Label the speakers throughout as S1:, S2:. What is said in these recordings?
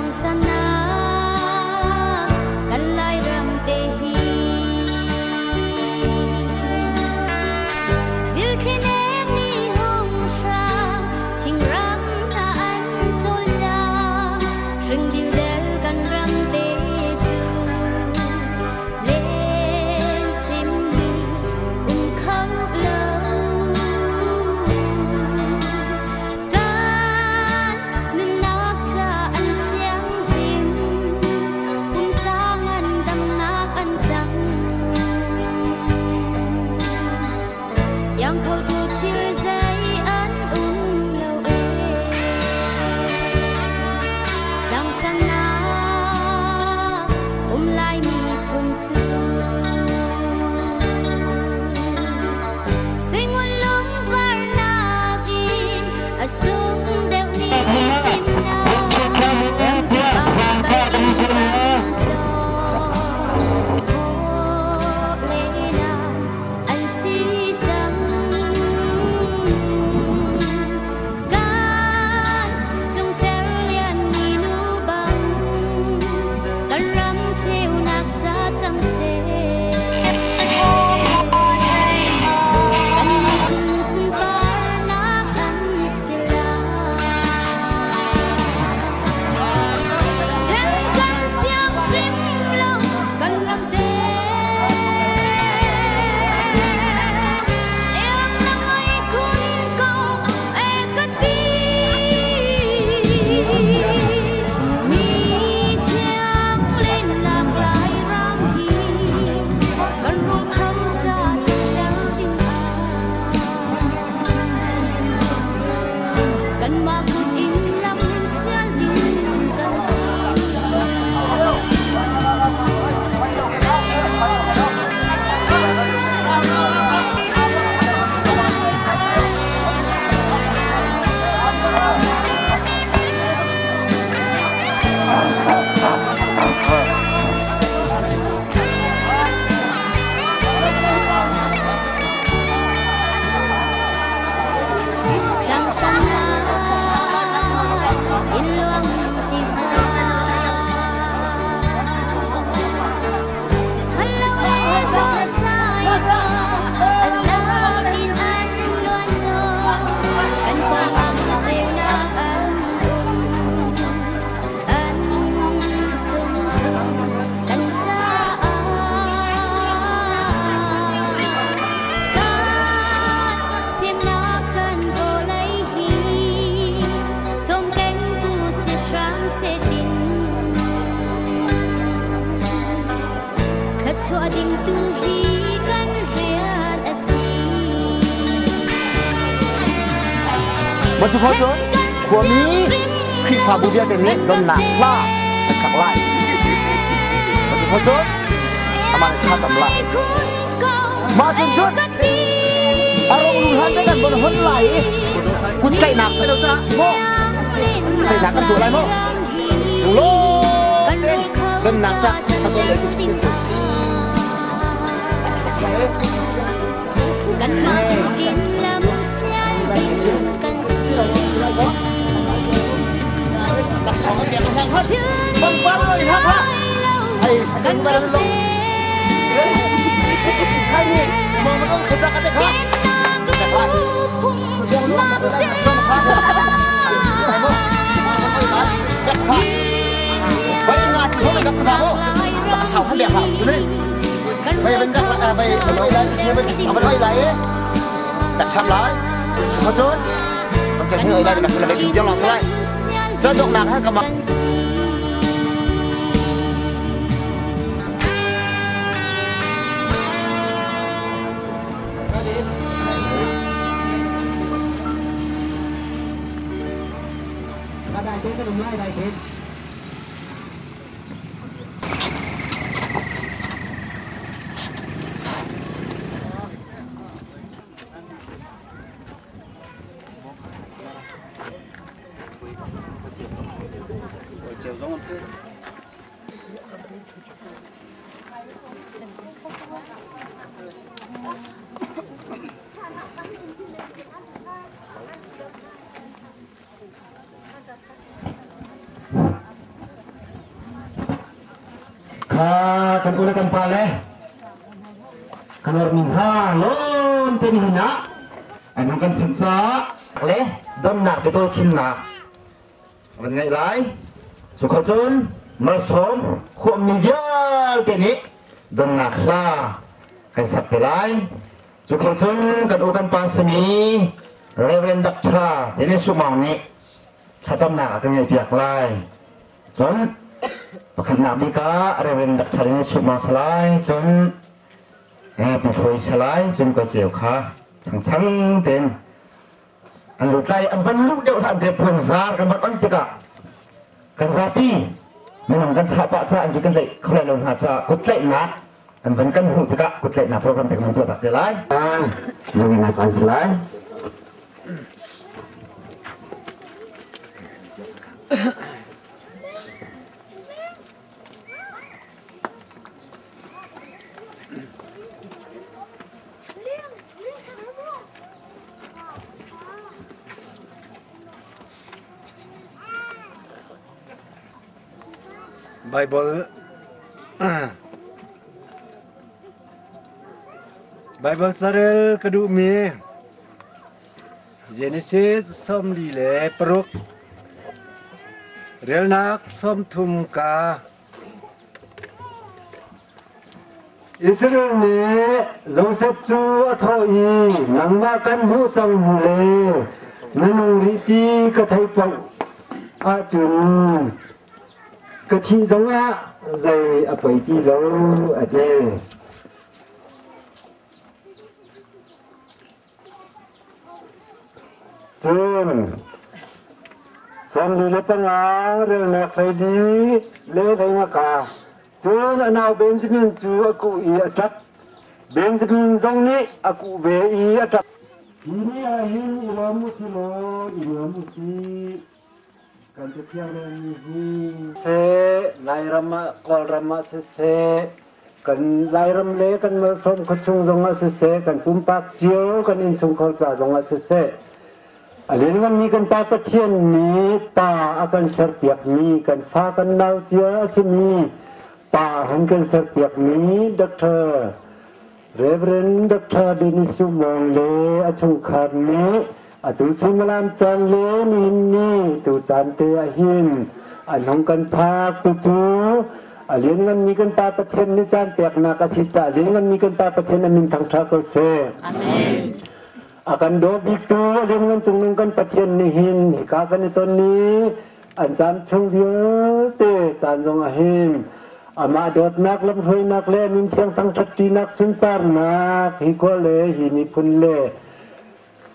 S1: Tlangsannak kan Lairam te hi Zilthlinek nih hung hrang thingram hna an cawlcang hring dildel kan ram te cu len cimmi um kho lo Kan nunnak ca an thianghlim, pumsa ngandamnak an cang. Iang khotu thil zei an um lo ee. Tlangsannak um lai miphun cu. Suingun lungvarnak in a sung deuhmi fimnak ramkip ah kal in kan cawn. Khawh lehlam an si cang. Kan cungcer lianmi nu bang kan ram ceunak ca cang seh. Kan miphun sunparnak an si lai. Then kan siang hrim lo kan ram te. Em na ngai khun ko e ka ti. Mi thiang len nak lai ram hi kan ru kho ca ter ding ah kanmah kut in lam sial ding kan si. Tlangsannak in luang tiva Halo le zawn sai va an lak in an luan ko kan pawngam ceunak an um an sungphung kan caah kan semnak kan vawlei hi cawmkengtu si hram seh tin thluachuah ding tu hi kan rian a si.
S2: Matuko cun khuami Khrihfabu vialte nih donnak hla an sak lai. Matuko cun amah nih thlacam lai. Mah cun cun a rong lu hlan te kan von hon lai i kut tlaihnak pe lo ca maw tlaihnak kan tuah lai maw lung tein donnak ca ka tuah lai
S1: Kanmah in lam sial ding kan si.
S2: Pangpar lo in hak ha. Ai, kan par lo. Sai ni, mo mo khacha ka te kha. Bai nga chi ho ka sa mo. Ta sao han bia ha chu ni. Bai ban jak la bai bai lai bai bai lai dak cham lai. Kho chun. Kan cha hing ai lai dak la bai chung jong lai. Cha dok nak ha ka mak. Kha kan u le kan pa le kan ormi hna lawn te nihin ah an hung kan phanh caah le donnak biatawi chimnak van ngaih lai. Cu kho cun malsawm khuammi vialte nih donnak hla kan sak te lai. Cu kho cun kan u kan pa simi Reverend Dr. Dennis Sumong nih thlacamnak a kan ngeihpiak lai. Cun pakhatnak bik ah Reverend Dr. Dennis Sumong salai cun Pi Hruai salai cun ka ceu kha changchang tein an lut lai. An van luh deuh hlan te puanzar kan van on tikah kan zapi minung kan chah pah caah an kan tlaih kho lai lo hna caah kuttlaihnak an van kan hmuh tikah kuttlaihnak program te kan tuah tak te lai. Nangin na caan si lai.
S3: Bible Bible carel ka duhmi Genesis 46 relnak 30 ka Israel nih Josef cu a thawh i, Nangmah kan hmuh cang hnu le na nung rih ti ka theih paoh ahcun ka thih zongah zei a poi ti lo, a ti. Cun 45 relnak hleili le hleinga Cun a nau Benjamin cu a kuh i a ṭap. Benjamin zong nih a kuh ve i a ṭap. Hi ni ah hin i lawm u si law i nuam u sih. Kan Cathiang relmi hi. Seh, Lairam ah, Kawlram ah siseh, kan Lairam le kan Malsawm khuachung zongah siseh, kan pumpak cio kan innchungkhar ca zongah siseh, a liannganmi kan Pa Pathian nih pa a kan serpiakmi, kan fa kan nau cia a simi pa han kan serpiakmi Dr. Reverend Dr. Dennis Sumong le a chungkhar nih atu suimilam caan le nihin ni tu caan te ah hin an hung kan phak. Cucu a liannganmi kan Pa Pathian nih caan peknak a si caah liannganmi kan Pa Pathian a min thangṭha ko seh. Amen. A kan daw biktu a lianngan cungnung kan Pathian nih hin hika kan i ton ni an caan chung vialte caan zong ah hin amah dawtnak lamhruainak le min thiang thangṭhatṭinak sunparnak hi khua le hi miphun le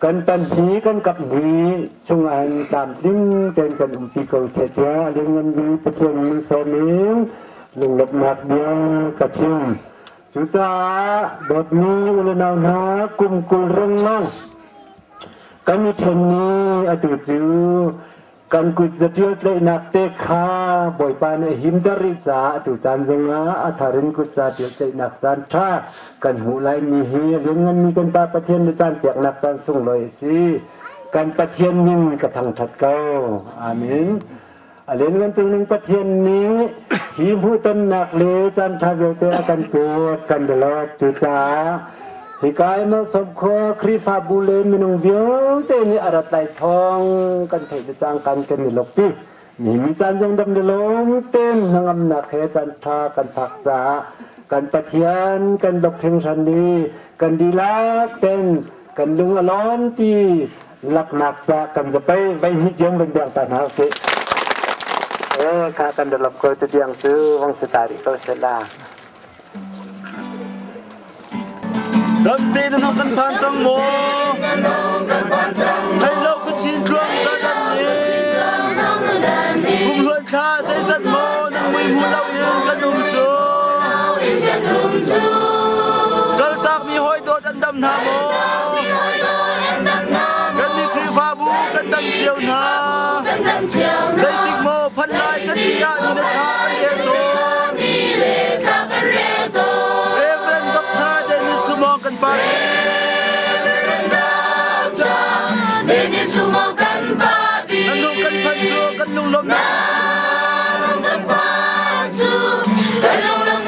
S3: kan tan hi kan kap hi chungah hin tlamtling tein kan umpi ko seh tiah a lianngan Pathian min sawm in lunglawmhnak bia ka chim. Cucaah dawtmi u le nau hna, kum 20 rengmang kan i ṭhen ni atu cu kan kut zatial tlaihnak te kha Bawipa nih a himter rih caah atu caan zongah a thar in kut zatial tlaihnak caan ṭha kan hmuh laimi hi a liannganmi kan Pa Pathian nih caan peknak caan sunglawi a si. Kan Pathian min ka thangṭhat ko. Amen. A lianngan cungnung Pathian nih hi hmuhtonnak le caanṭha vialte a kan pek, kan lawt. Cucaah hika i Malsawm khua Khrihfabu le minung vialte nih a rat lai thawng kan theih le cangkan kan i lawmhpi. Mi caan zong dam le lawm tein hnangamnak he caanṭha kan phak caah kan Pathian kan lawk hringhran i kan dihlak ten kan lung a lawm ti laknak ca kan zapei vei hnih ciang van biak ta hna usih. Eh kha kan rak ko tu tiang cu vong si ta rih ko seh la.
S4: Damte na nong kan phan cang maw? Thei lo ka chin tluang zadan ni. Kum luan thla zeizat maw nan mui hmu lo in kan um cu. Kaltak mi hawi dawt an dam hna maw? Kan nih Khrihfabu kan dam cio hna. Zeitik maw phan lai kan ti ah ni le thla kan rel tawn. Reverend Dr. Dennis Sumong kan pa.
S1: Dennis Sumong kan pa.
S4: Nan lung kan phan cu kan lunglawmhnak.
S1: Kan pa cu kan lunglawmhnak.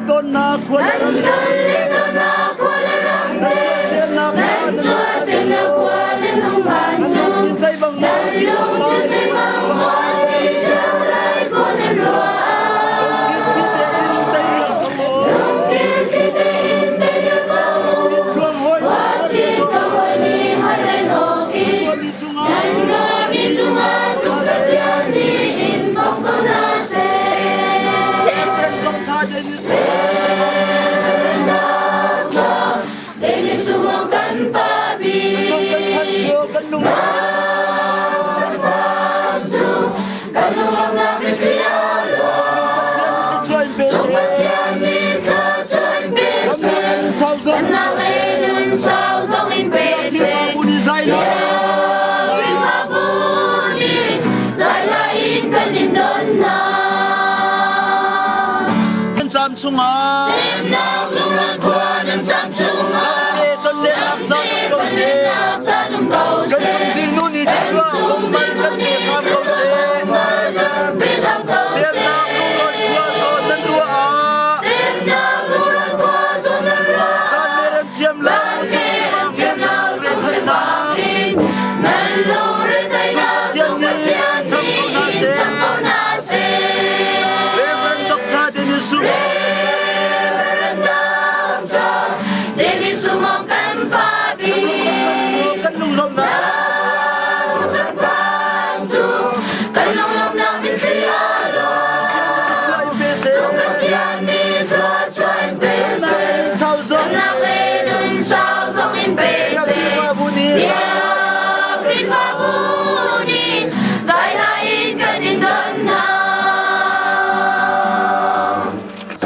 S4: Nan tawnnak khua le ram Nan tuahsernak khua nan Nan lungthin zeibang maw ti cio lai khua nan ruah. Lungkim thli tein teirul ko u. Khuachin ka hawi nih har le hnawk in nan ruahmi cungah Cung Pathian nih in bawm ko hna seh. Dennis Sumong kan pa bik. Nang kan cu kan lunglawmhnak mitthli a luang. Cung Pathian nih thluachuah in pe seh. Damnak le nun sau zong in pe seh. Tiah Khrihfabu nih zai hla in kan in don hna.
S5: Nan cam chungah
S4: Semnak lungrawn khua nan cam chungah
S5: Lamte tonlennak caan um ko seh.
S4: Caan um ko
S5: Kan
S4: seh.
S5: cung zingnu nih thluachuah bawmhman kan pe hram ko seh.
S4: Kan pe hram ko seh.
S5: Semnak lungrawn khua zawn nan ruah ah
S4: Semnak lungrawn khua zawn nan ruah.
S5: Zan le rem thiam lo
S4: Zan
S5: chung
S4: le
S5: sifak
S4: thiam
S5: in
S4: lo
S5: nan
S4: chung
S5: lungretheihnak
S4: sifak in nan lungretheihnak
S5: Pathian
S4: cung
S5: nih
S4: Pathian
S5: cham ko hna
S4: nih
S5: seh.
S4: cham ko hna seh.
S5: Reverend Dr. Dennis Sumong
S4: Reverend Dr. Dennis Sumong kan pa bik.
S5: kan lunglawmhnak
S4: Nang kan pang cu kan lunglawmhnak mitthli a luang.
S5: thluachuah in pe seh.
S4: Cung Pathian nih thluachuah in pe seh.
S5: Sau zong
S4: Damnak le nun sau zong in pe seh.
S5: Khrihfabu nih
S4: Tiah Khrihfabu nih zai hla in kan in don hna.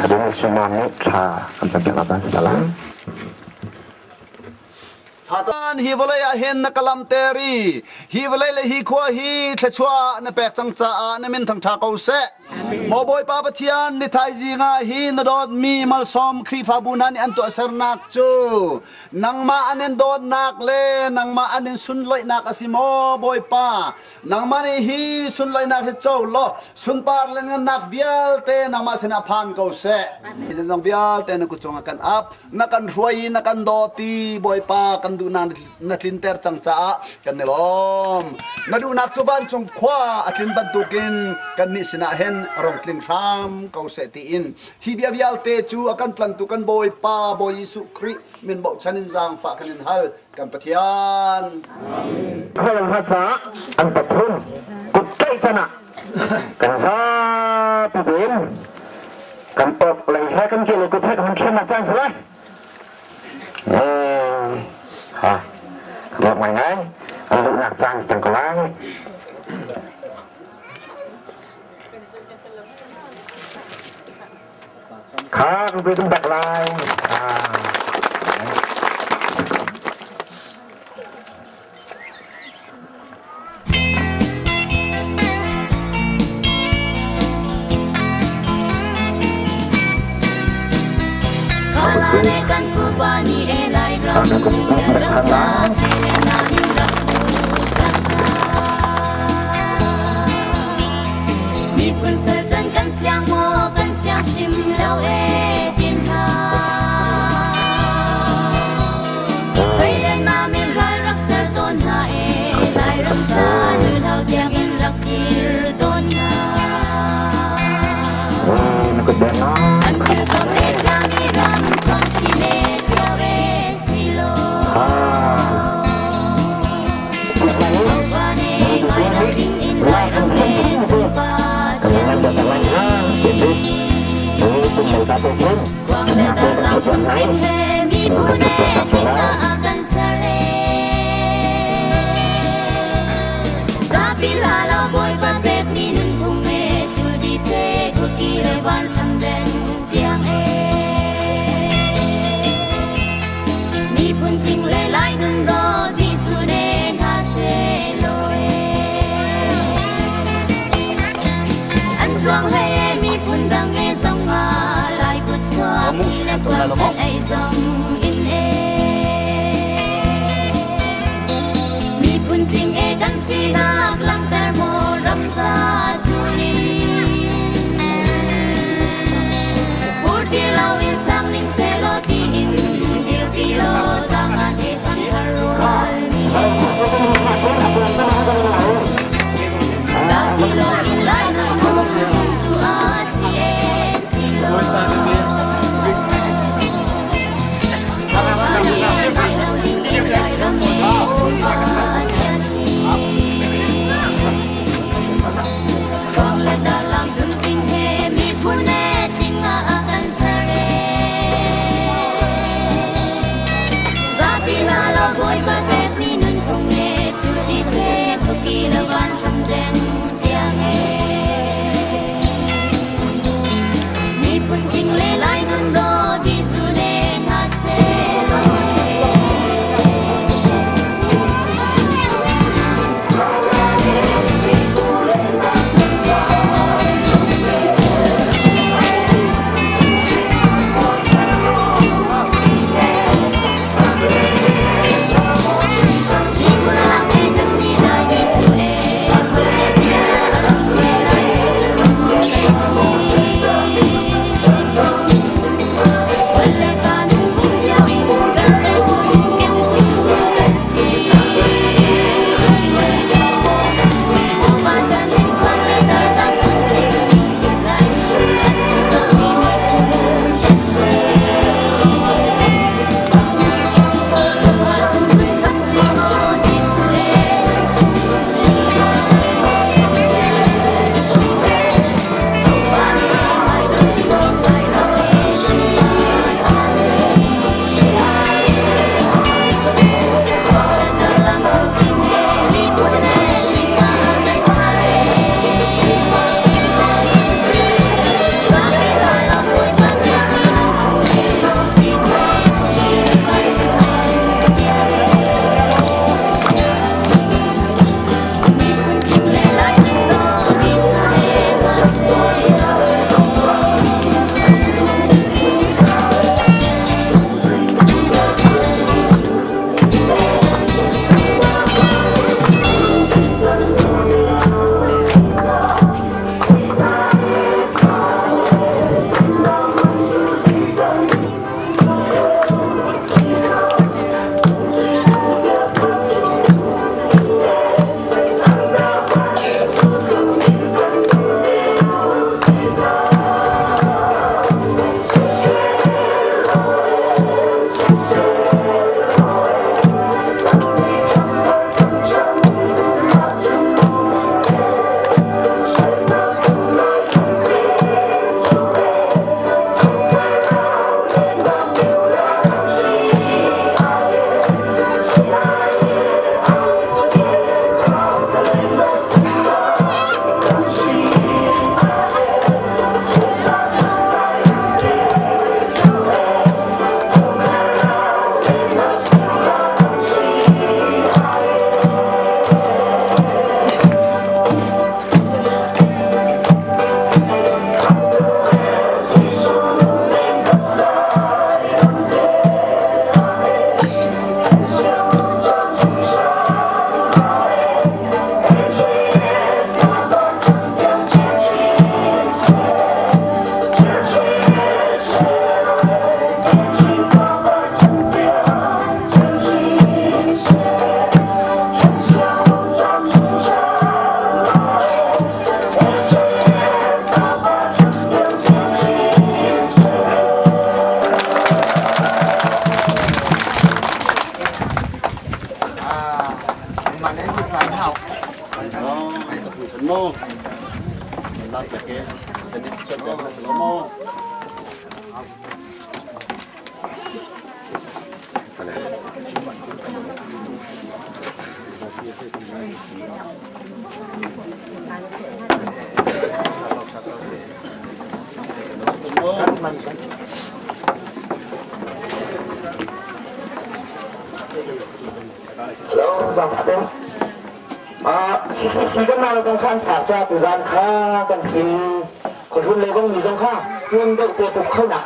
S2: Dennis Sumong nih thla kan campiak la caan si lai.
S5: Hatan hi vawlei ah hin na ka lamter i hi vawlei le hi khua hi thluachuah na pek cang caah na min thangṭha ko seh. Maw Bawipa Pathian, ni thaizing ah hi na dawtmi malsawm Khrihfabu hna nih an tuahsernak cu nangmah an in dawtnak le nangmah an in sunloihnak a si maw Bawipa. Nangmah nih hi sunloihnak hi co law sunpar le ngannak vialte nangmah sinah phan ko seh. Zeizong vialte na kut cungah kan ap, na kan hruai i na kan dawt i Bawipa kan duhnak na tlinter cang caah kan i lawm. Na duhnak cu vancung khua a tlin bantukin kannih sinah hin rong tling hram ko seh tiin hi bia vialte cu a kan tlantu kan Bawipa Bawi Jesuh Khrih min bochan in zaangfah kan in hal kan Pathian.
S2: Khual hna caah an pathum kut tlaih can ah kan zapi tein kan awk lei he kan ke lei kut he kan hun thlen caan si lai. Ha, lawm ngaingai an luhnak caan si cang ko lai. Kha kan pe tum bak lai.
S1: Kalane kan pupa ni e lai ram siang ram ca fele na in rak sak hna. Miphun sal can kan siang maw kan siang hrim lo e tin hna. Fei na min ral rak ser tawn hna e lai ram ca nu hlau tiang in rak dir tawn hna.
S2: Na kut den na.
S1: An thil kom e chami ram thon si le chiao e si lo. Opa ne ngai ro ding in lai ram e chung pa
S2: Kan
S1: chiang
S2: ngan
S1: ni.
S2: lai ha.
S1: Quang le dar lam lungthin he mi phun e tling ah kan ser e. Zapi la lo Bawipa pek mi nunphung e cul di se khuki le van hram deng tiang e. Miphun tling le lai nun do di su ne hna se lo e. An zuang hlei e miphun dang e zong ah lai kut chuak ti le puan fen ei zong in e. Miphun tling e kan sinak langhter maw ram za culin. Pur ti lo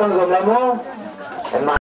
S2: Kan zuam lai maw?